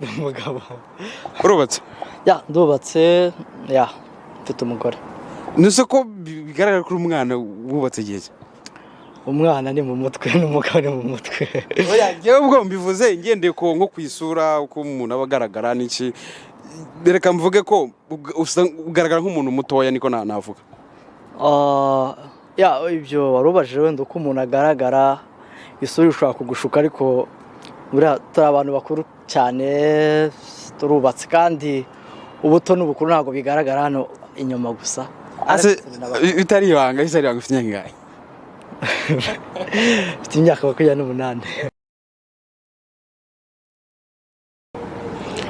Umugabo. Urubatse? Yeah, ndubatse, yeah, mfite umugore. Nuse ko bigaragara ko uri umwana, wubatse igihe ki? Umwana ni mu mutwe n'umugabo ni mu mutwe. Oya, njyewe ubwo mbivuze ngendeye ku nko ku isura, uko umuntu aba agaragara n'iki. Reka mvuge ko ugaragara nk'umuntu mutoya, niko navuga. Ah, yeah, ibyo wari ubajije wenda uko umuntu agaragara, isura ishobora kugushuka, ariko buriya turi abantu bakuru cyane, turubatse, kandi ubuto n'ubukuru ntabwo bigaragara hano inyuma gusa. Ase Ariko turi n'abakuru. Bitari ibanga, ufite imyaka ingahe? Mfite imyaka 28.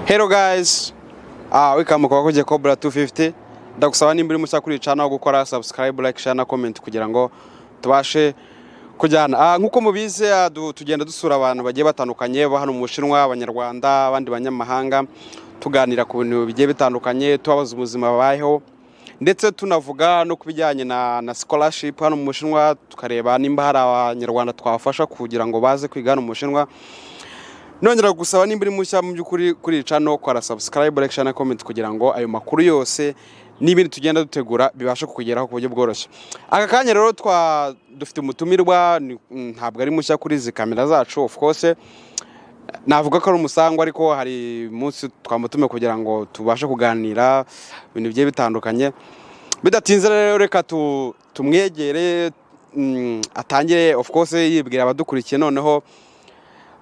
Hello guys, welcome kwa kujya Cobra 250. Ndagusaba nimba uri mushya kuri channel gukora subscribe, like, share na comment kugira ngo tubashe kujyana. Nkuko mubizi, tugenda dusura abantu bagiye batandukanye ba hano mu Bushinwa, Abanyarwanda, abandi banyamahanga, tuganira ku bintu bigiye bitandukanye, tubabaza ubuzima babayeho, ndetse tunavuga no ku bijyanye na scholarship hano mu Bushinwa, tukareba nimba hari Abanyarwanda twafasha kugira ngo baze kwiga hano mu Bushinwa. Nongera gusaba nimba uri mushya mu by'ukuri kuri iyi channel, kora subscribe, like, share na comment kugira ngo ayo makuru yose n'ibindi tugenda dutegura bibashe kukugeraho ku buryo bworoshye. Aka kanya rero twa dufite umutumirwa, ntabwo ari mushya kuri izi kamera zacu, of course navuga ko ari umusangwa, ariko hari umunsi twamutumiye kugira ngo tubashe kuganira ibintu bigiye bitandukanye. Bidatinze rero, reka tumwegere, atangire of course yibwira abadukurikiye, noneho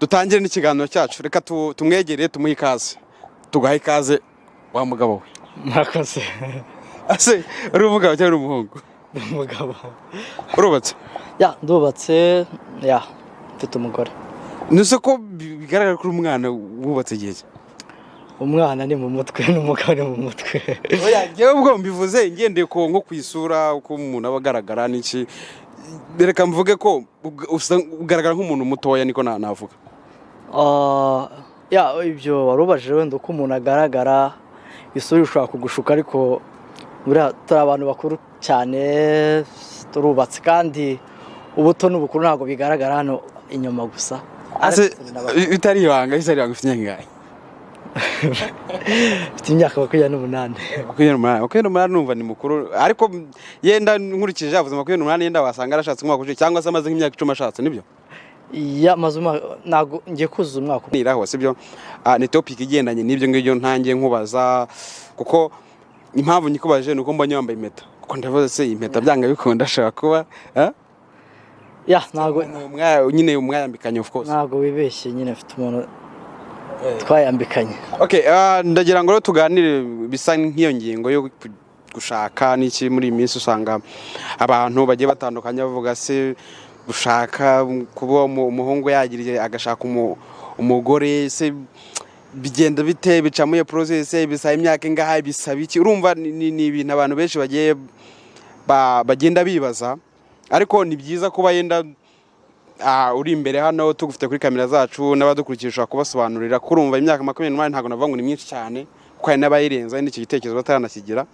dutangire n'ikiganiro cyacu. Reka tumwegere, tumuhe ikaze, tugahe ikaze wa mugabo we. Murakoze. Ase uri umugabo cyangwa uri umuhungu? Umugabo. Urubatse? Yeah, ndubatse, yeah, mfite umugore. Nuse ko bigaragara ko uri umwana, wubatse igihe ki? Umwana ni mu mutwe n'umugabo ni mu mutwe. Oya, njyewe ubwo mbivuze ngendeye ku nko ku isura, uko umuntu aba agaragara n'iki. Reka mvuge ko ugaragara nk'umuntu mutoya, niko navuga. Ah, yeah, ibyo wari ubajije wenda uko umuntu agaragara, isura ishobora kugushuka, ariko buriya turi abantu bakuru cyane, turubatse, kandi ubuto n'ubukuru ntabwo bigaragara hano inyuma gusa. Ase Ariko turi n'abakuru. Bitari ibanga, ufite imyaka ingahe? Mfite imyaka 28. 28, 28, numva ni mukuru, ariko yenda nkurikije yavuze 28, yenda wasanga yarashatse umwaka ushize cyangwa se amaze nk'imyaka 10 ashatse, nibyo? Yeah, maze umwaka, ntabwo ngiye kuzuza umwaka umwe. Niraho sibyo? Ni topic igendanye n'ibyo ngibyo ntangiye nkubaza, kuko impamvu nyikubaje ni uko mbonye wambaye impeta, kuko ndavuze se impeta byanga bikunda ashobora kuba Yeah, ntabwo nyine mwayambikanye, of course. Ntabwo wibeshye nyine, mfite umuntu twayambikanye. Okay, ndagira ngo rero tuganire bisa nk'iyo ngingo yo gushaka n'iki. Muri iyi minsi usanga abantu bagiye batandukanye bavuga se gushaka, kuba umuhungu yagira agashaka umugore, se bigenda bite, bica muri iyo process, bisaba imyaka ingahe, bisaba iki? Urumva ni ibintu abantu benshi bagiye bagenda bibaza, ariko ni byiza kuba yenda uri imbere hano tugufite kuri kamera zacu n'abadukurikiye ushobora kubasobanurira. Kurumva imyaka 28 ntabwo navuga ngo ni myinshi cyane, kuko hari n'abayirenza n'icyo gitekerezo bataranakigira,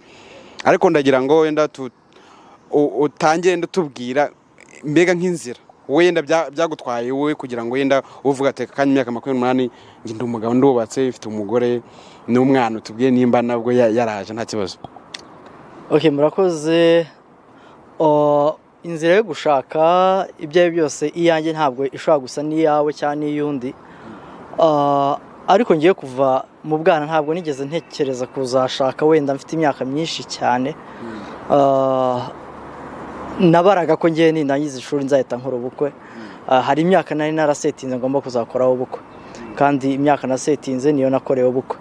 ariko ndagira ngo wenda utangire wenda utubwira mbega nk'inzira wowe yenda byagutwaye wowe kugira ngo wenda uvuga ati kandi imyaka 28 njye ndi umugabo, ndubatse, mfite umugore n'umwana. Utubwiye nimba nabwo yaraje nta kibazo. Ok, murakoze. Inzira yo gushaka, ibyo ari byo byose, iyanjye ntabwo ishobora gusa n'iyawe cyangwa n'iy'undi. Ariko ngiye kuva mu bwana ntabwo nigeze ntekereza kuzashaka wenda mfite imyaka myinshi cyane. Nabaraga ko ngiye nindangiza ishuri nzahita nkora ubukwe. Hari imyaka nari narasetinze ngomba kuzakoraho ubukwe, kandi imyaka nasetinze niyo nakorewe ubukwe.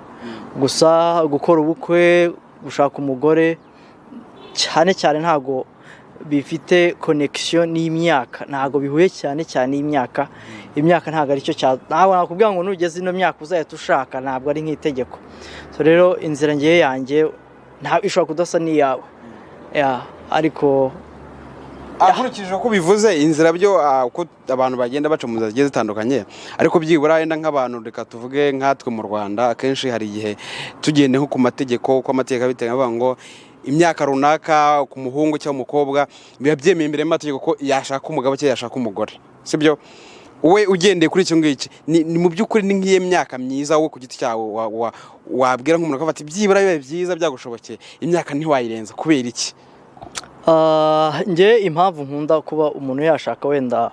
Gusa gukora ubukwe, gushaka umugore cyane cyane ntabwo bifite connection n'imyaka, ntabwo bihuye cyane cyane n'imyaka. Imyaka ntabwo aricyo cya, ntabwo nakubwira ngo nugeze ino myaka uzahita ushaka, ntabwo ari nk'itegeko. So rero inzira ngiye yanjye nta ishobora kudasa n'iyawe. Yeah, ariko Nkurikije uko ubivuze inzira byo, uko abantu bagenda baca mu nzira zigiye zitandukanye, ariko byibura wenda nk'abantu, reka tuvuge nkatwe mu Rwanda, akenshi hari igihe tugende nko ku mategeko, uko amategeko abiteganya, avuga ngo imyaka runaka ku muhungu cyangwa umukobwa biba byemewe imbere y'amategeko ko yashaka umugabo cyangwa yashaka umugore, sibyo? Wowe ugendeye kuri icyo ngicyo, ni mu by'ukuri ni nk'iyo myaka myiza wowe ku giti cyawe wabwira nk'umuntu akavuga ati byibura bibaye byiza byagushobokeye, imyaka ntiwayirenza, kubera iki? Njye impamvu nkunda kuba umuntu yashaka, wenda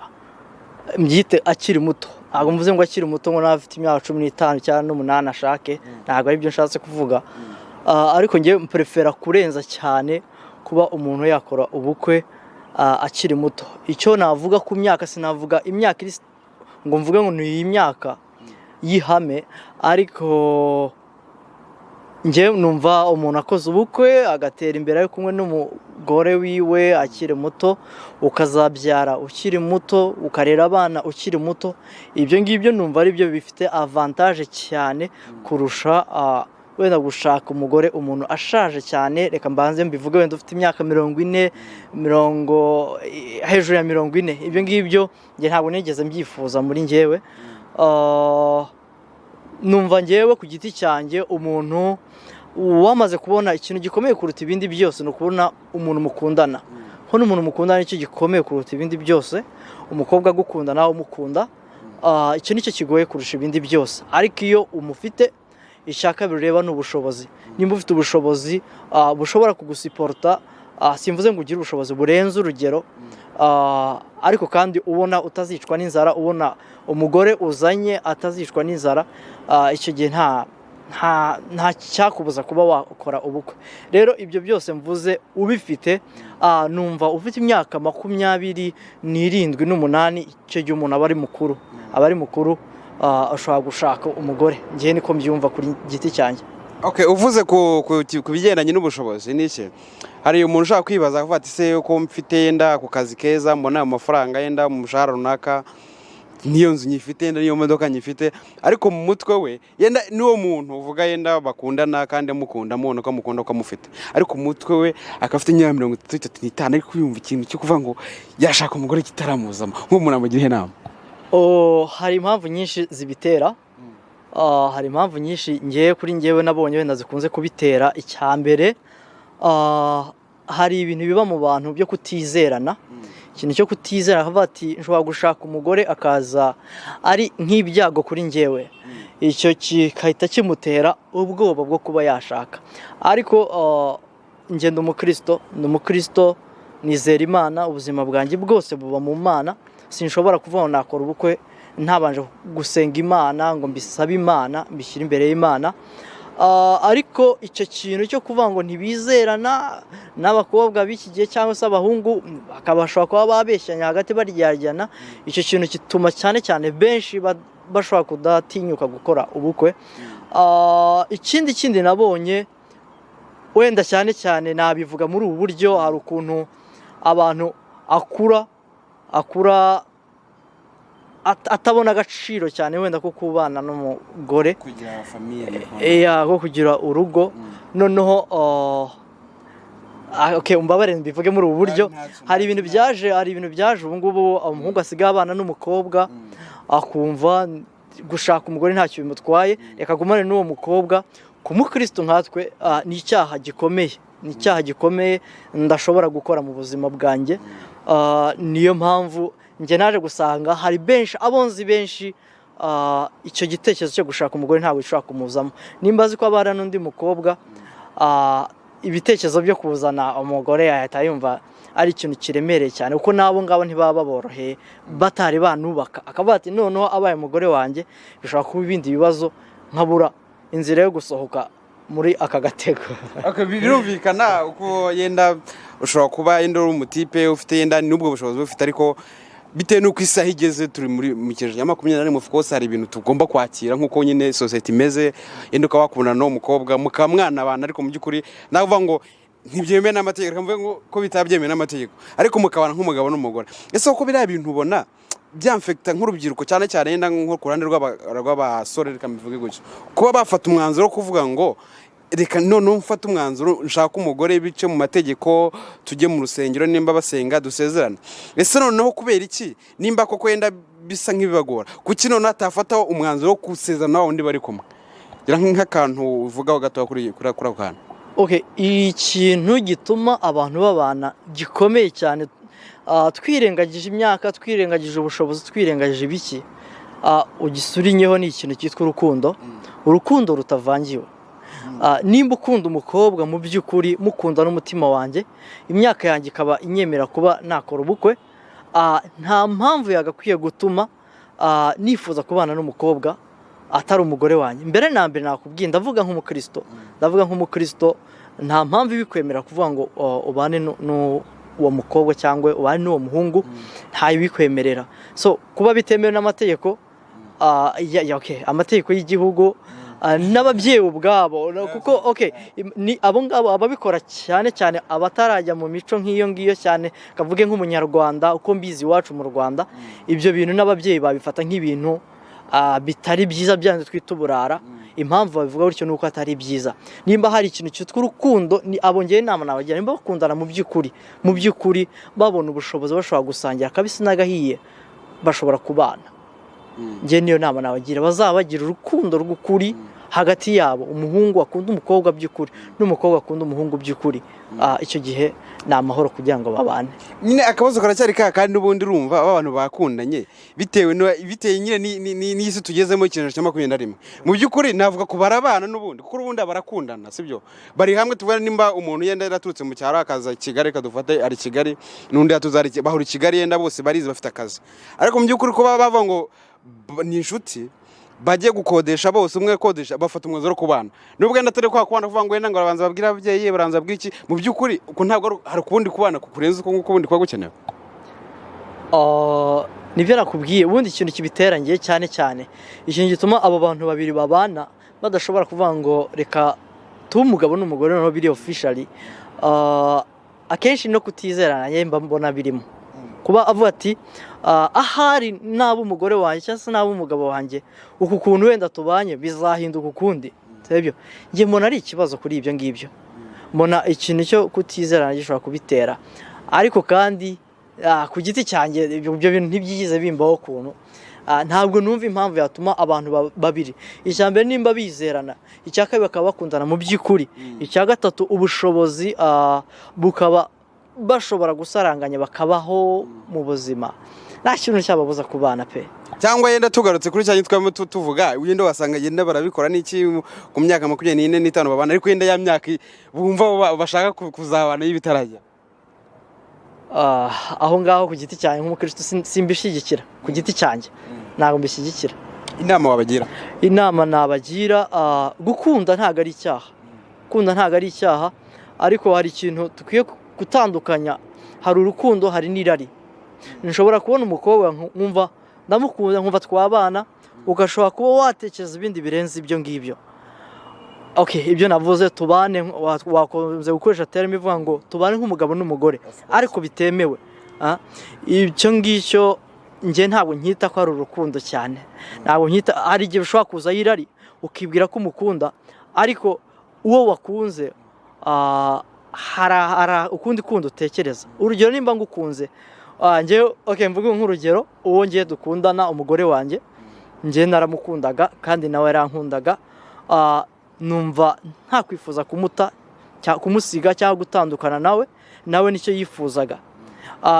mbyite akiri muto, ntabwo mvuze ngo akiri muto ngo nawe afite imyaka 15 cyangwa 8 ashake, ntabwo aribyo nshatse kuvuga. Ariko njye mprefera kurenza cyane kuba umuntu yakora ubukwe akiri muto. Icyo navuga ku myaka, sinavuga imyaka iri ngo mvuge ngo ni iyi myaka y'ihame, ariko njye numva umuntu akoze ubukwe agatera imbere ari kumwe n'umugore wiwe akiri muto, ukazabyara ukiri muto, ukarera abana ukiri muto, ibyo ngibyo numva ari byo bifite avantage cyane kurusha wenda gushaka umugore umuntu ashaje cyane. Reka mbanze mbivuge, wenda ufite imyaka 40, mirongo hejuru ya 40, ibyo ngibyo njye ntabwo nigeze mbyifuza muri njyewe. Numva njyewe ku giti cyanjye, umuntu wamaze kubona ikintu gikomeye kuruta ibindi byose ni ukubona umuntu mukundana. Kubona umuntu mukundana nicyo gikomeye kuruta ibindi byose. Umukobwa agukunda nawe umukunda, icyo nicyo kigoye kurusha ibindi byose. Ariko iyo umufite, icya kabiri ureba ni ubushobozi. Nimba ufite ubushobozi bushobora kugusiporta, simvuze ngo ugire ubushobozi burenze urugero, ariko kandi ubona utazicwa n'inzara, ubona umugore uzanye atazicwa n'inzara, icyo gihe nta cyakubuza kuba wakora ubukwe. Rero ibyo byose mvuze ubifite, numva ufite imyaka 27, 8, icyo gihe umuntu aba ari mukuru, aba ari mukuru, ashobora gushaka umugore. Njyewe niko mbyumva kuri giti cyanjye. Okay, uvuze ku bigendanye n'ubushobozi n'iki, hari umuntu ushaka kwibaza akavuga ati: "Se ko mfite yenda ku kazi keza, mbona ayo mafaranga, yenda mu mushahara runaka, niyo nzu nyifite, yenda niyo modoka nyifite," ariko mu mutwe we yenda n'uwo muntu uvuga yenda bakundana kandi amukunda, amubona ko amukunda, ko amufite, ariko mu mutwe we akaba afite imyaka 30, 35, ariko yumva ikintu cyo kuvuga ngo yashaka umugore kitaramuzamo, nk'umuntu amugira inama? Oh, hari impamvu nyinshi zibitera. Hari impamvu nyinshi ngewe kuri ngewe nabonye wenda zikunze kubitera. Icya mbere, hari ibintu biba mu bantu byo kutizerana, ikintu cyo kutizera, akavuga ati nshobora gushaka umugore akaza ari nk'ibyago kuri ngewe, icyo kigahita kimutera ubwoba bwo kuba yashaka. Ariko njye ndi umukristo, ndi umukristo, nizera Imana, ubuzima bwanjye bwose buba mu Mana. Sinshobora kuvuga ngo nakora ubukwe ntabanje gusenga Imana, ngo mbisabe Imana, mbishyire imbere y'Imana. Ariko icyo kintu cyo kuvuga ngo ntibizerana n'abakobwa b'iki gihe cyangwa se abahungu, bakaba bashobora kuba babeshyanya hagati, baryaryana, icyo kintu gituma cyane cyane benshi bashobora kudatinyuka gukora ubukwe. Ikindi kindi nabonye wenda cyane cyane nabivuga muri ubu buryo, hari ukuntu abantu akura atabona agaciro cyane wenda ko kubana n'umugore, kugira famille. Ko kugira urugo. Noneho okay, umbabarire mbivuge muri ubu buryo. Ntacyo. Hari ibintu byaje ubu ngubu, umuhungu asigaye abana n'umukobwa, akumva gushaka umugore ntacyo bimutwaye, reka agumane n'uwo mukobwa. Ku mukristo nkatwe, ni icyaha gikomeye, ni icyaha gikomeye ndashobora gukora mu buzima bwanjye. Niyo mpamvu njye naje gusanga hari benshi, abo nzi benshi, icyo gitekerezo cyo gushaka umugore ntabwo gishobora kumuzamo. Nimba azi ko abana n'undi mukobwa, ibitekerezo byo kuzana umugore yahita yumva ari ikintu kiremereye cyane, kuko n'abo ngabo ntibaba baboroheye batari banubaka, akavuga ati noneho abaye umugore wanjye bishobora kuba ibindi bibazo, nkabura inzira yo gusohoka muri aka gatego. Okay, birumvikana uko yenda ushobora kuba yenda uri umutipe ufite yenda n'ubwo bushobozi bufite, ariko bitewe n'uko isaha igeze, turi muri mu kinyejana cya 21, of course hari ibintu tugomba kwakira nk'uko nyine sosiyete imeze. Yenda ukaba wakundana n'uwo mukobwa, mukaba mwanabana, ariko mu by'ukuri navuga ngo ntibyemewe n'amategeko, reka mvuge ngo ko bitaba byemewe n'amategeko, ariko mukabana nk'umugabo n'umugore. Ese koko biriya bintu ubona byamfekita nk'urubyiruko, cyane cyane yenda nko ku ruhande rw'abasore, reka mbivuge gutyo, kuba bafata umwanzuro wo kuvuga ngo reka noneho mfate umwanzuro nshaka umugore, bice mu mategeko, tujye mu rusengero nimba basenga, dusezerane? Ese noneho kubera iki, nimba koko yenda bisa nk'ibibagora, kuki noneho atafataho umwanzuro wo gusezerana na wa wundi bari kumwe? Gira nk'akantu uvugaho gato kuri ako kantu. Okay, ikintu gituma abantu babana gikomeye cyane. Twirengagije imyaka, twirengagije ubushobozi, twirengagije ibiki, ugisurinyeho ni ikintu cyitwa urukundo, urukundo rutavangiwe. Nimba ukunda umukobwa mu by'ukuri, mukunda n'umutima wanjye, imyaka yanjye ikaba inyemera kuba nakora ubukwe, nta mpamvu yagakwiye gutuma nifuza kubana n'umukobwa atari umugore wanjye. Mbere na mbere nakubwiye, ndavuga nk'umukristo, nta mpamvu ibikwemera kuvuga ngo ubane n'uwo mukobwa cyangwa ubane n'uwo muhungu, ntayo ibikwemerera. So kuba bitemewe n'amategeko, ya, okay, amategeko y'igihugu, n'ababyeyi ubwabo, kuko okay, ni abo ngabo ababikora cyane cyane abatarajya mu mico nk'iyo ngiyo cyane, kavuge nk'umunyarwanda uko mbizi iwacu mu Rwanda, ibyo bintu n'ababyeyi babifata nk'ibintu bitari byiza, byanze twita uburara. Impamvu babivuga gutyo ni uko atari byiza. Nimba hari ikintu cyitwa urukundo, ni abo ngewe inama nabagira: nimba bakundana mu by'ukuri, babona ubushobozi, bashobora gusangira akabisi n'agahiye, bashobora kubana, njye niyo nama nabagira. Bazaba bagira urukundo rw'ukuri hagati yabo, umuhungu akunda umukobwa by'ukuri n'umukobwa akunda umuhungu by'ukuri. Icyo gihe ni amahoro kugira ngo babane. Nyine akabazo karacyari ka kandi n'ubundi urumva aba bantu bakundanye bitewe nyine n'isi tugezemo, ikintu cya 21. Mu by'ukuri navuga ko barabana n'ubundi, kuko ubundi barakundana, sibyo? Bari hamwe. Tuvuga nimba umuntu yenda yaraturutse mu cyaro akaza i Kigali, kadufate ari i Kigali, n'undi yatuze ari bahura i Kigali, yenda bose barize, bafite akazi, ariko mu by'ukuri ko baba bavuga ngo ni inshuti, bajye gukodesha bose, umwe akodesha, bafata umwanzuro wo kubana, nubwo wenda atari kwa kubana kuvuga ngo wenda ngo barabanza babwire ababyeyi, baranza babwire iki. Mu by'ukuri uko ntabwo hari ukundi kubana kurenze uko nguko ubundi kuba gukenewe. Nibyo nakubwiye. Ubundi ikintu kibitera ngiye cyane cyane, ikintu gituma abo bantu babiri babana badashobora kuvuga ngo reka tube umugabo n'umugore noneho biri officially, akenshi no kutizerana njye mba mbona birimo. Kuba avuga ati ahari naba umugore wanjye cyangwa se naba umugabo wanjye, uku kuntu wenda tubanye bizahinduka ukundi, sibyo? Njye mbona ari ikibazo kuri ibyo ngibyo. Mbona ikintu cyo kutizerana gishobora kubitera. Ariko kandi ku giti cyanjye ibyo bintu ntibyigeze bimbaho ukuntu. Ntabwo numva impamvu yatuma abantu babiri, icya mbere nimba bizerana, icya kabiri bakaba bakundana mu by'ukuri, icya gatatu ubushobozi bukaba bashobora gusaranganya bakabaho mu buzima, nta kintu cyababuza kubana pe. Cyangwa yenda tugarutse kuri cya twaba tuvuga, yenda wasanga yenda barabikora n'iki ku myaka 24 n'itanu babana, ariko yenda ya myaka bumva bashaka kuzabana y'ibitarajya. Aho ngaho ku giti cyanjye nk'umukristo simbishyigikira. Ku giti cyanjye ntabwo mbishyigikira. Inama wabagira? Inama nabagira, gukunda ntabwo ari icyaha, gukunda ntabwo ari icyaha, ariko hari ikintu dukwiye gutandukanya: hari urukundo, hari n'irari. Nshobora kubona umukobwa nkumva ndamukunda, nkumva twabana, ugashobora kuba watekereza ibindi birenze ibyo ngibyo. Okay, ibyo navuze tubane, wakunze gukoresha terme ivuga ngo tubane nk'umugabo n'umugore ariko bitemewe. Icyo ngicyo njye ntabwo nkita ko ari urukundo cyane, ntabwo nkita. Hari igihe ushobora kuza irari, ukibwira ko umukunda, ariko uwo wakunze hari ukundi kundi utekereza. Urugero, nimba ngukunze, njyewe, okay, mvuge nk'urugero, uwo ngiye dukundana, umugore wanjye, njye naramukundaga kandi nawe yarankundaga, numva nta kwifuza kumuta, kumusiga cyangwa gutandukana nawe, nawe nicyo yifuzaga.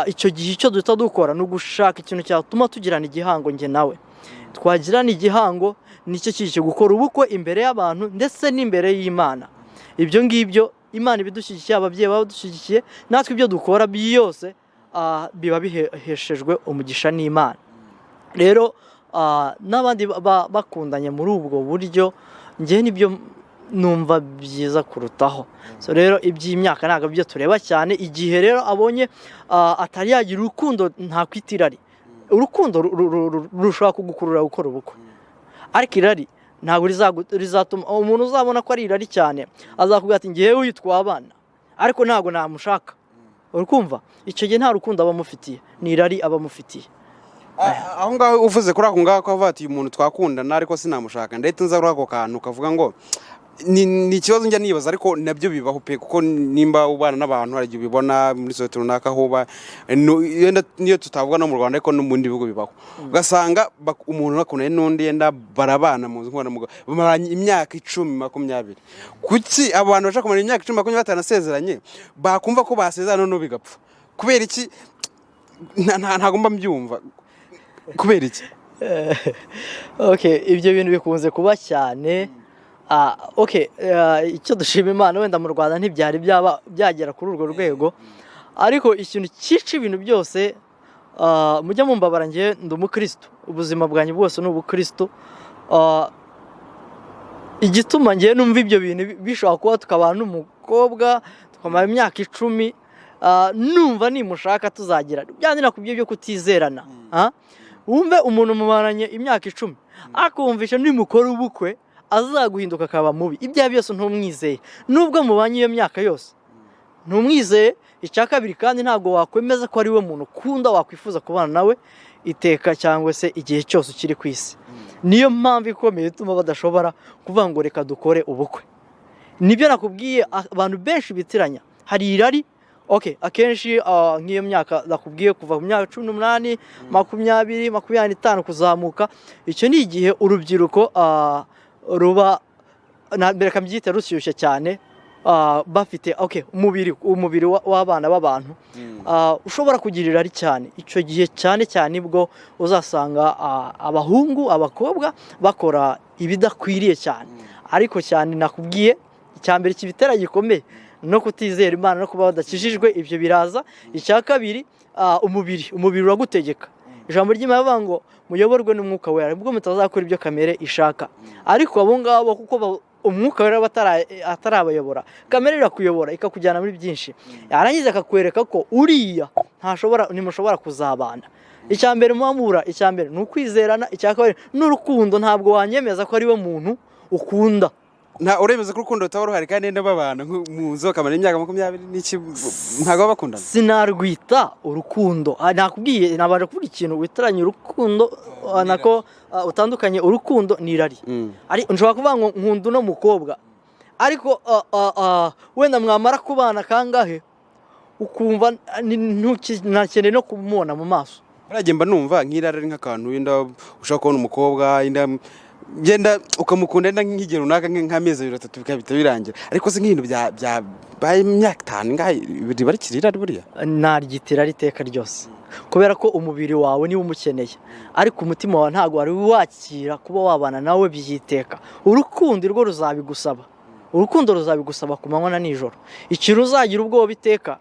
Icyo gihe icyo duhita dukora ni ugushaka ikintu cyatuma tugirana igihango. Njye nawe twagirana igihango, nicyo kije gukora ubukwe imbere y'abantu ndetse n'imbere y'Imana. Ibyo ngibyo Imana ibidushyigikiye, ababyeyi baba badushyigikiye, natwe ibyo dukora byose biba biheshejwe umugisha n'Imana. Rero n'abandi bakundanye muri ubwo buryo, njye nibyo numva byiza kurutaho. So rero iby'imyaka ntabwo byo tureba cyane. Igihe rero abonye atari yagira urukundo, ntakwita irari. Urukundo rushobora kugukurura gukora ubukwe, ariko irari ntabwo rizatuma umuntu uzabona ko ari irari cyane, azakubwira ati ngewe uyu twabana ariko ntabwo namushaka. Uri kumva, icyo gihe nta rukundo aba amufitiye, ni irari aba amufitiye. Aho ngaho uvuze kuri ako ngako avuga ati uyu muntu twakundana ariko sinamushaka, ndahita nza kuri ako kantu kavuga ngo ni ikibazo njya nibaza, ariko nabyo bibaho pe, kuko nimba ubana n'abantu hari igihe ubibona muri sosiyete runaka aho uba, yenda niyo tutavuga no mu Rwanda, ariko no mu bindi bihugu bibaho, ugasanga umuntu akundanye n'undi, yenda barabana mu nzu nk'umugabo n'umugore, bamaranye imyaka 10, 20. Kuki abo bantu bashaka kumara imyaka 10, 20 batanasezeranye, bakumva ko basezerana noneho bigapfa? Kubera iki? Ntago mba mbyumva kubera iki. Okay, ibyo bintu bikunze kuba cyane. Okay, icyo dushima Imana, wenda mu Rwanda ntibyari byaba byagera kuri urwo rwego, ariko ikintu cyica ibintu byose, mujya mumbabara, njye ndi umukristo, ubuzima bwanjye bwose ni ubukristo. Igituma njye numva ibyo bintu bishobora kuba, tukabana n'umukobwa tukamara imyaka 10, numva nimushaka tuzagira bya nakubwiye byo kutizerana. Wumve umuntu mumaranye imyaka 10, akumvisha nimukora ubukwe azaguhinduka akaba mubi, ibyo byose ntumwizeye. Nubwo mubanye iyo myaka yose ntumwizeye. Icya kabiri kandi, ntabwo wakwemeza ko ari we muntu ukunda, wakwifuza kubana nawe iteka cyangwa se igihe cyose ukiri ku isi. Niyo mpamvu ikomeye ituma badashobora kuvuga ngo reka dukore ubukwe. Nibyo nakubwiye, abantu benshi bitiranya, hari irari. Okay, akenshi nk'iyo myaka nakubwiye, kuva ku myaka 18, 20, 25 kuzamuka, icyo ni igihe urubyiruko ruba reka mbyite rushyushye cyane, bafite, okay, umubiri w'abana b'abantu ushobora kugira irari cyane. Icyo gihe cyane cyane nibwo uzasanga abahungu, abakobwa bakora ibidakwiriye cyane. Ariko cyane nakubwiye, icya mbere kibitera gikomeye no kutizera Imana no kuba badakijijwe, ibyo biraza. Icya kabiri, umubiri uragutegeka. Ijambo ry'Imana rivuga ngo muyoborwe n'Umwuka Wera, nibwo mutazakora ibyo kamere ishaka. Ariko abo ngabo, kuko Umwuka Wera aba atarabayobora, kamere irakuyobora ikakujyana muri byinshi, yarangiza akakwereka ko uriya ntashobora, ntimushobora kuzabana. Icya mbere muba mubura, icya mbere ni ukwizerana, icya kabiri ni urukundo. Ntabwo wanyemeza ko ari we muntu ukunda. Nta uremeza ko urukundo rutaba ruhari kandi nenda babana mu nzu bakamara imyaka 20 n'iki, ntabwo baba bakundana? Sinarwita urukundo. Nakubwiye, nabanje kuvuga ikintu witiranye urukundo, nako utandukanye urukundo n'irari. Ari nshobora kuvuga ngo nkunda uno mukobwa, ariko wenda mwamara kubana kangahe ukumva ntakeneye no kumubona mu maso. Buriya mba numva nk'irari ari nk'akantu wenda ushobora kubona umukobwa, wenda genda ukamukunda wenda nk'igihe runaka, nk'amezi 2, 3, bikahita birangira. Ariko se nk'ibintu byabaye imyaka 5 ngahe riba rikiri irari buriya? Naryita irari iteka ryose, kubera ko umubiri wawe niwo umukeneye, ariko umutima wawe ntabwo wari wakira kuba wabana nawe byiteka. Urukundo rwo ruzabigusaba, urukundo ruzabigusaba ku manywa na nijoro. Ikintu uzagira ubwoba iteka,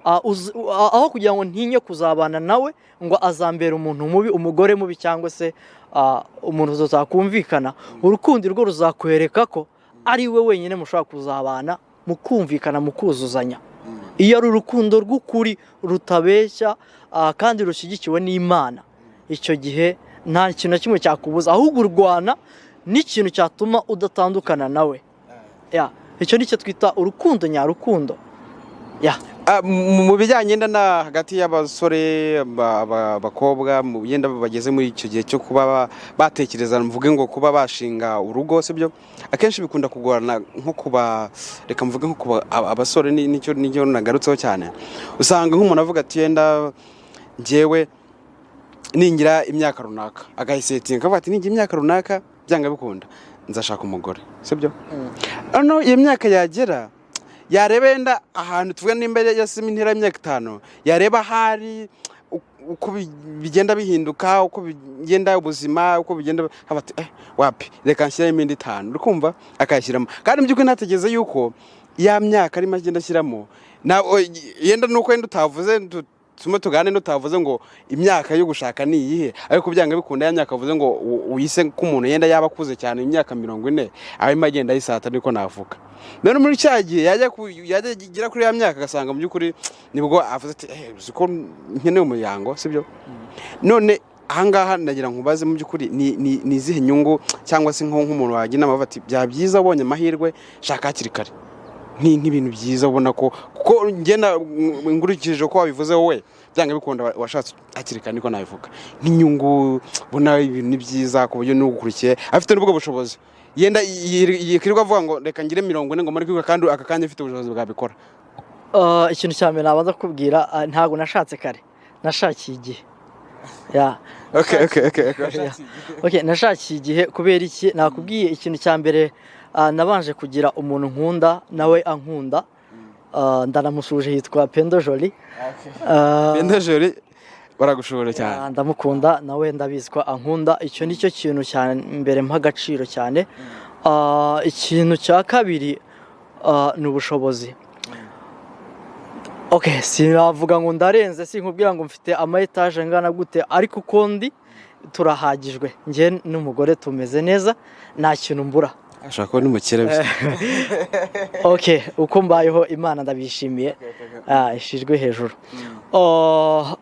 aho kugira ngo ntinye kuzabana nawe ngo azambera umuntu mubi, umugore mubi, cyangwa se umuntu tutakumvikana, urukundo rwo ruzakwereka ko ari we wenyine mushobora kuzabana mukumvikana, mukuzuzanya. Iyo ari urukundo rw'ukuri rutabeshya, kandi rushyigikiwe n'Imana, icyo gihe nta kintu na kimwe cyakubuza, ahubwo urwana n'ikintu cyatuma udatandukana nawe. Ya, icyo ni cyo twita urukundo nyarukundo, ya. Mu bijyanye na hagati y'abasore, abakobwa mu yenda bageze muri icyo gihe cyo kuba batekereza, mvuge ngo kuba bashinga urugo, sibyo? Akenshi bikunda kugorana, nko kuba, reka mvuge nko kuba abasore, nicyo nagarutseho cyane. Usanga nk'umuntu avuga ati yenda njyewe ningira imyaka runaka, agayisetinga akavuga ati ningira imyaka runaka byanga bikunda nzashaka umugore, sibyo? Noneho iyo myaka yagera, yareba yenda ahantu, tuvuge nimba yasima intera y'imyaka 5, yareba ahari uko bigenda bihinduka, uko bigenda ubuzima, uko bigenda, haba ati wapi, reka nshyiremo indi 5. Uri kumva akayashyiramo, kandi mu by'ukuri ntategereze yuko ya myaka arimo agenda ashyiramo yenda nuko yenda utavuze tume tugane, n'utavuze ngo imyaka yo gushaka ni iyihe, ariko byanga bikunda ya myaka uvuze ngo uyise ko umuntu yenda yaba akuze cyane, imyaka 40 arimo agenda ayisata, niko navuga. None muri cya gihe yajya agera kuri ya myaka, agasanga mu by'ukuri nibwo avuze ati uzi ko nkeneye umuryango, sibyo? None ahangaha ndagira nkubaze, mu by'ukuri ni izihe nyungu, cyangwa se nk'umuntu wagira inama avuga ati byaba byiza ubonye amahirwe shaka hakiri kare, nk'ibintu byiza ubona ko, kuko ngenda nkurikije uko wabivuze wowe, byanga bikunda washatse hakiri kare, niko nabivuga, nk'inyungu ubona ibintu ni byiza ku buryo n'ugukurikiye afite n'ubwo bushobozi yenda yikirirwa avuga ngo reka ngire 40 ngo muri kwiga, kandi aka kanya afite ubushobozi bwabikora. Ikintu cya mbere nabanza kukubwira, ntabwo nashatse kare, nashakiye igihe, ya. Okay. Okay, nashakiye igihe kubera iki? Nakubwiye, ikintu cya mbere, nabanje kugira umuntu nkunda nawe ankunda. Ndanamusuhuje, yitwa Pendo Jolie. Pendo Jolie. Baragushobora cyane. Ah, ndamukunda nawe, ndabizi ko ankunda. Icyo ni cyo kintu cya mbere mpa agaciro cyane. Ikintu cya kabiri ni ubushobozi. Okay, sinavuga ngo ndarenze, sinkubwira ngo mfite ama etaje angana gute, ariko uko ndi turahagijwe, njye n'umugore tumeze neza, nta kintu mbura. Ashobora kuba n'umukire bisa. Okay, uko mbayeho Imana ndabishimiye, ishijwe hejuru. Oh,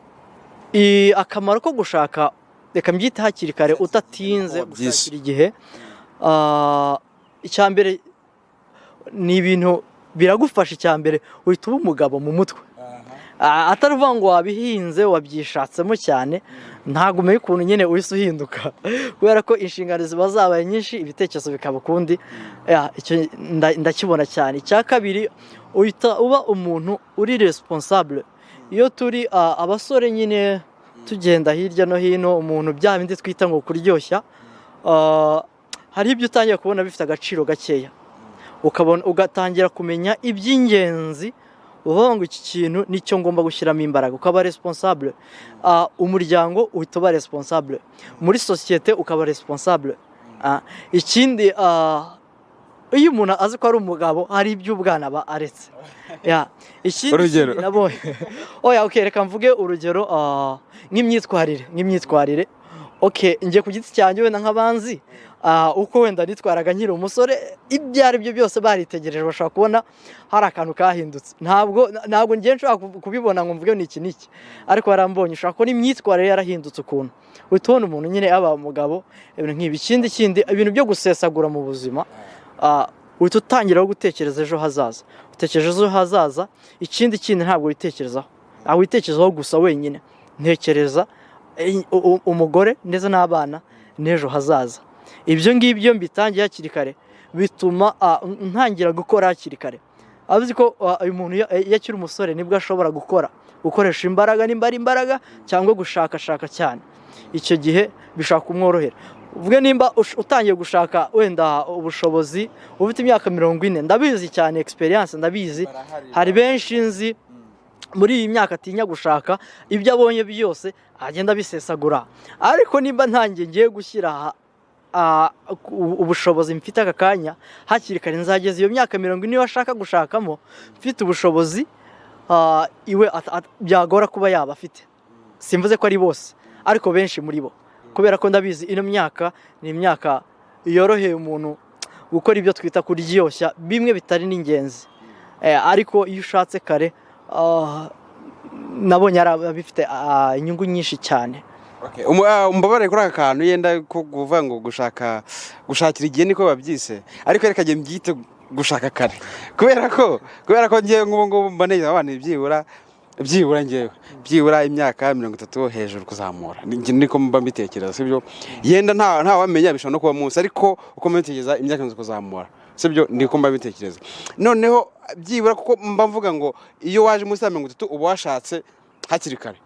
akamaro ko gushaka, reka mbyite hakiri kare, utatinze Byinshi. gushakira igihe. Icya mbere ni ibintu biragufasha. Icya mbere, uhita uba umugabo mu mutwe. Atari uvuga ngo wabihinze, wabyishatsemo cyane, ntabwo umenya ukuntu nyine uhise uhinduka, kubera ko inshingano ziba zabaye nyinshi, ibitekerezo bikaba ukundi. Yeah, icyo ndakibona cyane. Icya kabiri, uhita uba umuntu uri responsable. Iyo turi abasore nyine tugenda hirya no hino, umuntu bya bindi twita ngo kuryoshya, hari ibyo utangiye kubona bifite agaciro gakeya, ukabona ugatangira kumenya iby'ingenzi, uvuga ngo iki kintu nicyo ngomba gushyiramo imbaraga, ukaba responsable. Umuryango uhita uba responsable, muri sosiyete ukaba responsable. Ikindi, iyo umuntu azi ko ari umugabo, hari iby'ubwana aba aretse. Yeah. Ikindi Urugero? Kindi nabonye, oya, okay, reka mvuge urugero, nk'imyitwarire. Okay, njye ku giti cyanjye, wenda nk'abanzi, uko wenda nitwaraga nkiri umusore, ibyo ari byo byose baritegereje, bashobora kubona hari akantu kahindutse. Ntabwo ngiye nshobora kubibona ngo mvuge ni iki n'iki, ariko barambonye, ushobora kubona imyitwarire yarahindutse ukuntu, uhita ubona umuntu nyine aba umugabo, ibintu nk'ibi. Ikindi, ibintu byo gusesagura mu buzima, uhita utangira gutekereza ejo hazaza, utekereza ejo hazaza. Ikindi kindi, ntabwo witekerezaho, ntabwo witekerezaho gusa wenyine, ntekereza umugore ndetse n'abana n'ejo hazaza. Ibyo ngibyo mbitangiye hakiri kare bituma ntangira gukora hakiri kare. Azi ko uyu muntu iyo akiri umusore nibwo ashobora gukora, gukoresha imbaraga, nimba ari imbaraga cyangwa gushakashaka cyane, icyo gihe bishobora kumworohera. Uvuge nimba utangiye gushaka wenda ubushobozi ufite imyaka 40, ndabizi cyane, experience ndabizi, hari benshi nzi muri iyi myaka atinya gushaka, ibyo abonye byose agenda abisesagura. Ariko nimba ntangiye ngiye gushyira aha, ubushobozi mfite aka kanya hakiri kare, nzageza iyo myaka 40 iyo ashaka gushakamo mfite ubushobozi, iwe byagora kuba yaba afite. Simvuze ko ari bose, ariko benshi muri bo, kubera ko ndabizi ino myaka ni imyaka yoroheye umuntu gukora ibyo twita kuryoshya, bimwe bitari n'ingenzi. Ariko iyo ushatse kare, nabonye ari abifite inyungu nyinshi cyane. Okay, umbabare kuri aka kantu yenda ko kuvuga ngo gushaka, gushakira igihe niko babyise, ariko reka njye mbyite gushaka kare, kubera ko ngewe nk'ubu ngubu mboneye abana byibura ngewe byibura imyaka 30 hejuru kuzamura. Niko mba mbitekereza, sibyo? Yenda nta wamenya, bishobora no kuba munsi, ariko uko mbitekereza imyaka 30 kuzamura, sibyo? Niko mba mbitekereza. Noneho byibura kuko mba mvuga ngo iyo waje munsi ya 30 uba washatse hakiri kare.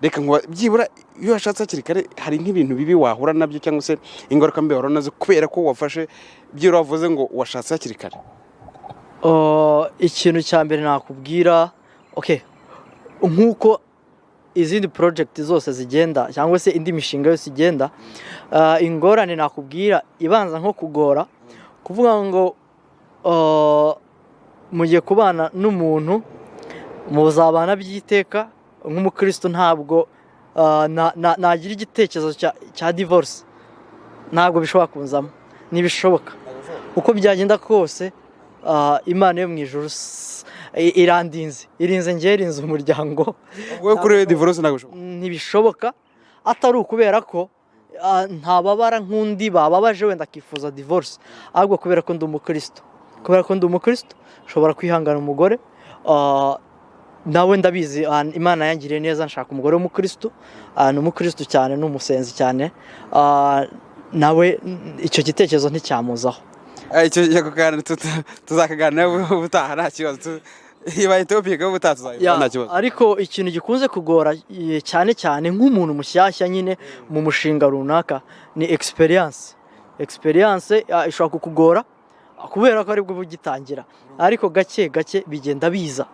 Reka ngo byibura iyo washatse hakiri kare, hari nk'ibintu bibi wahura nabyo cyangwa se ingaruka mbi wahura nazo kubera ko wafashe, byibura wavuze ngo washatse hakiri kare? Ikintu cya mbere nakubwira, okay, nk'uko izindi project zose zigenda cyangwa se indi mishinga yose igenda, ingorane nakubwira ibanza nko kugora, kuvuga ngo mugiye kubana n'umuntu muzabana by'iteka. Nk'umukristo ntabwo nagira igitekerezo cya divorce, ntabwo bishobora kunzamo, ntibishoboka. Uko byagenda kose, Imana yo mu ijuru irandinze, irinze njye, irinze umuryango. Wowe kuri we divorce ntabwo bishoboka? Ntibishoboka, atari ukubera ko ntababara nk'undi bababaje wenda akifuza divorce, ahubwo kubera ko ndi umukristo. Kubera ko ndi umukristo nshobora kwihangana umugore, nawe ndabizi, Imana yangiriye neza nshaka umugore w'umukristo, ni umukristo cyane, ni umusenzi cyane, nawe icyo gitekerezo nticyamuzaho. Icyo ako kantu tuzakaganira ubutaha, nta kibazo. Ibaye topic ubutaha tuzayivuga, nta kibazo. Ariko ikintu gikunze kugora, cyane cyane nk'umuntu mushyashya nyine mu mushinga runaka, ni experience. Experience ishobora kukugora. Kubera ko aribwo bugitangira, ariko gake gake bigenda biza.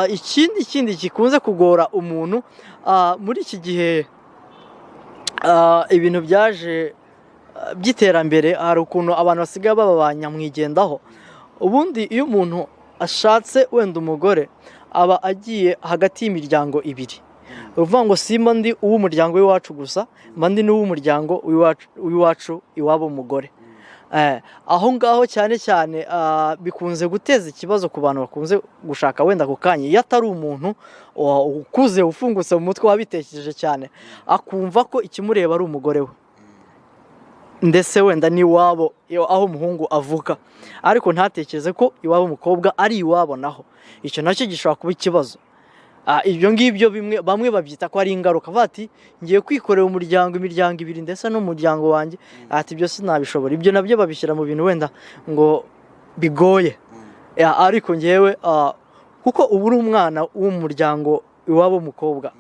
Ikindi gikunze kugora umuntu muri iki gihe, ibintu byaje by'iterambere, hari ukuntu abantu basigaye baba ba nyamwigendaho. Ubundi iyo umuntu ashatse wenda umugore, aba agiye hagati y'imiryango ibiri. Ni ukuvuga ngo simba ndi uw'umuryango w'iwacu gusa, mba ndi n'uw'umuryango w'iwacu iwabo umugore. Aho ngaho cyane cyane bikunze guteza ikibazo ku bantu bakunze gushaka wenda ako kanya. Iyo atari umuntu ukuze, ufungutse mu mutwe, wabitekereje cyane, akumva ko ikimureba ari umugore we, ndetse wenda n'iwabo aho umuhungu avuka, ariko ntatekereze ko iwabo umukobwa ari iwabo naho. Icyo nacyo gishobora kuba ikibazo. Ibyo ngibyo bimwe bamwe babyita ko ari ingaruka, bati ngiye kwikorera umuryango, imiryango ibiri, ndetse n'umuryango wanjye, ati ibyo sinabishobora. Ibyo nabyo babishyira mu bintu wenda ngo bigoye. Ariko ngewe, kuko uba uri umwana w'umuryango iwabo w'umukobwa,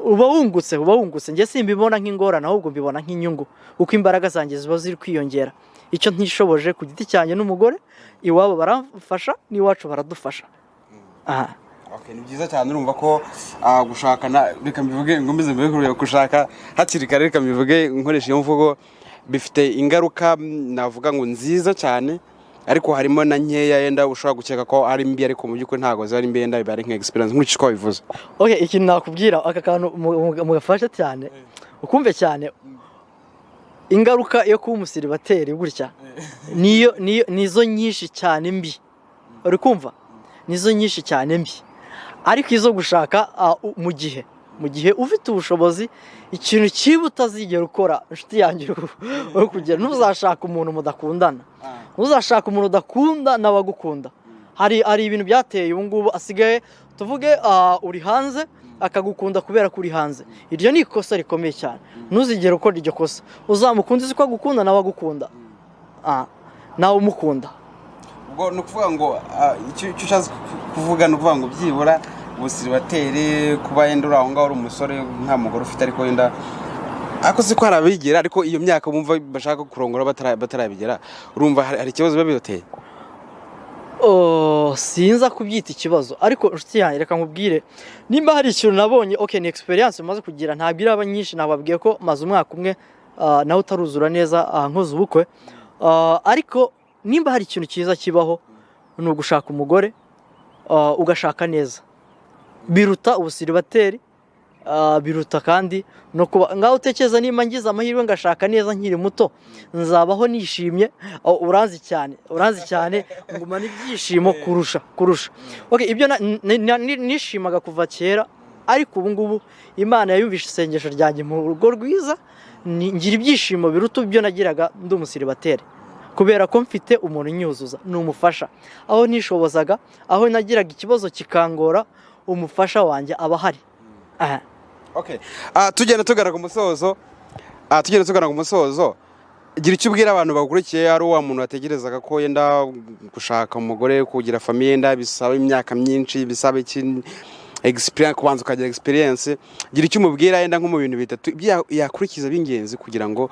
uba wungutse. Njye simbibona nk'ingorane, ahubwo mbibona nk'inyungu, kuko imbaraga zanjye ziba ziri kwiyongera. Icyo ntishoboje ku giti cyanjye n'umugore, iwabo baramfasha n'iwacu baradufasha. Aha. Okay, ni byiza cyane. Urumva ko gushakana, reka mbivuge, ngomeze mbivuge, gushaka hakiri kare, reka mbivuge nkoresha iyo mvugo, bifite ingaruka navuga ngo nziza cyane, ariko harimo na nkeya yenda ushobora gukeka ko ari mbi, ariko mu by'ukuri ntabwo ziba ari mbi, yenda biba ari nka experience nkurikije uko wabivuze. Okay, ikintu nakubwira, aka kantu mugafashe cyane, ukumve cyane. Ingaruka yo kuba umusiribateri gutya niyo nizo nyinshi cyane mbi, uri kumva? Nizo nyinshi cyane mbi. Ariko izo gushaka mu gihe ufite ubushobozi, ikintu kiba utazigera ukora, inshuti yanjye, uri kugera, ntuzashaka umuntu mudakundana, ntuzashaka umuntu udakunda n'abagukunda. Hari ibintu byateye ubu ngubu, asigaye tuvuge uri hanze, akagukunda kubera ko uri hanze. Iryo ni ikosa rikomeye cyane. Ntuzigere ukora iryo kosa. Uzamukunde uzi ko agukunda nawe agukunda, nawe umukunda. Ubwo ni ukuvuga ngo icyo ushatse kuvuga ni ukuvuga ngo byibura ubusiribateri, kuba yenda uri aho ngaho uri umusore nta mugore ufite, ariko wenda ariko si ko hari abigira, ariko iyo myaka bumva bashaka kurongora batarabigera, urumva hari ikibazo biba bibateye? Oh, sinza kubyita ikibazo, ariko inshuti yanjye, reka nkubwire, nimba hari ikintu nabonye, okay, ni experience maze kugira, ntabwo iraba nyinshi. Nababwiye ko maze umwaka umwe nawe utaruzura neza nkoze ubukwe. Ariko nimba hari ikintu cyiza kibaho, ni ugushaka umugore, ugashaka neza, biruta ubusiribateri, biruta kandi no kuba ngaho utekereza. Nimba ngize amahirwe ngashaka neza nkiri muto, nzabaho nishimye. Oh, uranzi cyane, uranzi cyane, ngumana ibyishimo kurusha okay, ibyo nishimaga kuva kera. Ariko ubu ngubu Imana yayumvishe isengesho ryanjye mu rugo rwiza, ngira ibyishimo biruta ibyo nagiraga ndi umusiribateri, kubera ko mfite umuntu unyuzuza, ni umufasha. Aho nishobozaga, aho nagiraga ikibazo kikangora, umufasha wanjye aba ahari. Aha. Okay. Tugenda tugana ku musozo. Tugenda tugana ku musozo. Gira icyo ubwira abantu bagukurikiye, ari wa muntu watekerezaga ko yenda gushaka umugore, kugira famille, yenda bisaba imyaka myinshi, bisaba iki, experience, kubanza ukagira experience. Gira icyo umubwira yenda nko mu bintu bitatu ibyo yakurikiza by'ingenzi kugira ngo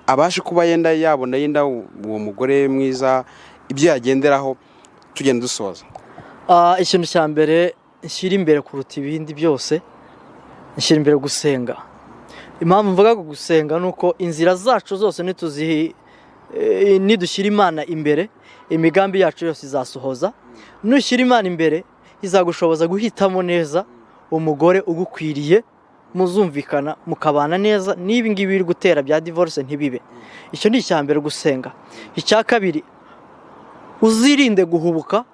abashe kuba yenda yabona yenda uwo mugore mwiza, ibyo yagenderaho, tugenda dusoza. Ikintu cya mbere nshyira imbere kuruta ibindi byose, nshyira imbere gusenga. Impamvu mvuga ko gusenga ni uko inzira zacu zose nidushyira Imana imbere, imigambi yacu yose izasohoza. Nushyira Imana imbere, izagushoboza guhitamo neza umugore ugukwiriye, muzumvikana, mukabana neza, n'ibi ngibi biri gutera bya divorce ntibibe. Icyo ni icya mbere, gusenga. Icya kabiri, uzirinde guhubuka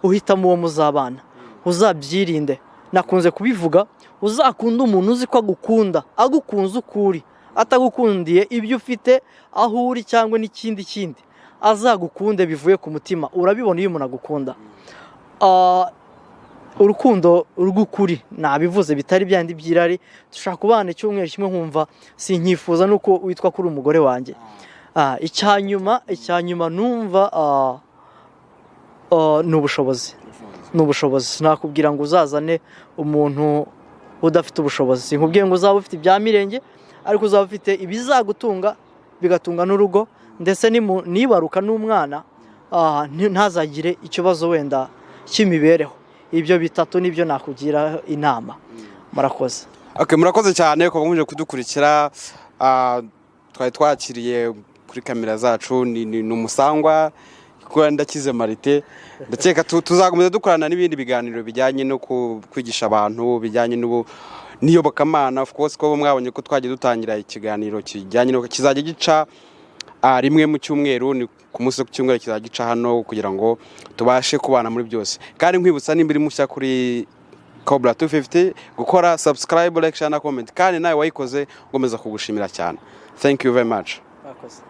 uhitamo uwo muzabana, uzabyirinde. Nakunze kubivuga, uzakunda umuntu uzi ko agukunda, agukunze uko uri, atagukundiye ibyo ufite, aho uri, cyangwa n'ikindi kindi. Azagukunde bivuye ku mutima. Urabibona iyo umuntu agukunda. Urukundo rw'ukuri nabivuze, bitari byandi by'irari. Dushobora kubana icyumweru kimwe nkumva sinkifuza nuko witwa kuri umugore wanjye. Icya nyuma numva ni ubushobozi, ni ubushobozi. Sinakubwira ngo uzazane umuntu udafite ubushobozi. Sinkubwiye ngo uzaba ufite ibya mirenge, ariko uzaba ufite ibizagutunga, bigatunga n'urugo. Ndetse nibaruka n'umwana, ntazagire ikibazo wenda cy'imibereho. Ibyo bitatu nibyo nakugira inama. Murakoze. Okay, murakoze cyane kuba muje kudukurikira. Twari twakiriye kuri kamera zacu ni umusangwa kuko ndakize Marite. Ndakeka tuzakomeza dukorana n'ibindi biganiro bijyanye no kwigisha abantu bijyanye n'ubu n'iyobokamana. Of course ko mwabonye ko twagiye dutangira ikiganiro kijyanye no kizajya gica rimwe mu cyumweru, ni ku munsi wo ku cyumweru kizajya gica hano kugira ngo tubashe kubana muri byose. Kandi nkwibutsa, nimba uri mushya kuri Cobra 250, gukora subscribe, like, share na comment. Kandi nawe wayikoze, ngomeza kugushimira cyane. Thank you very much. Murakoze.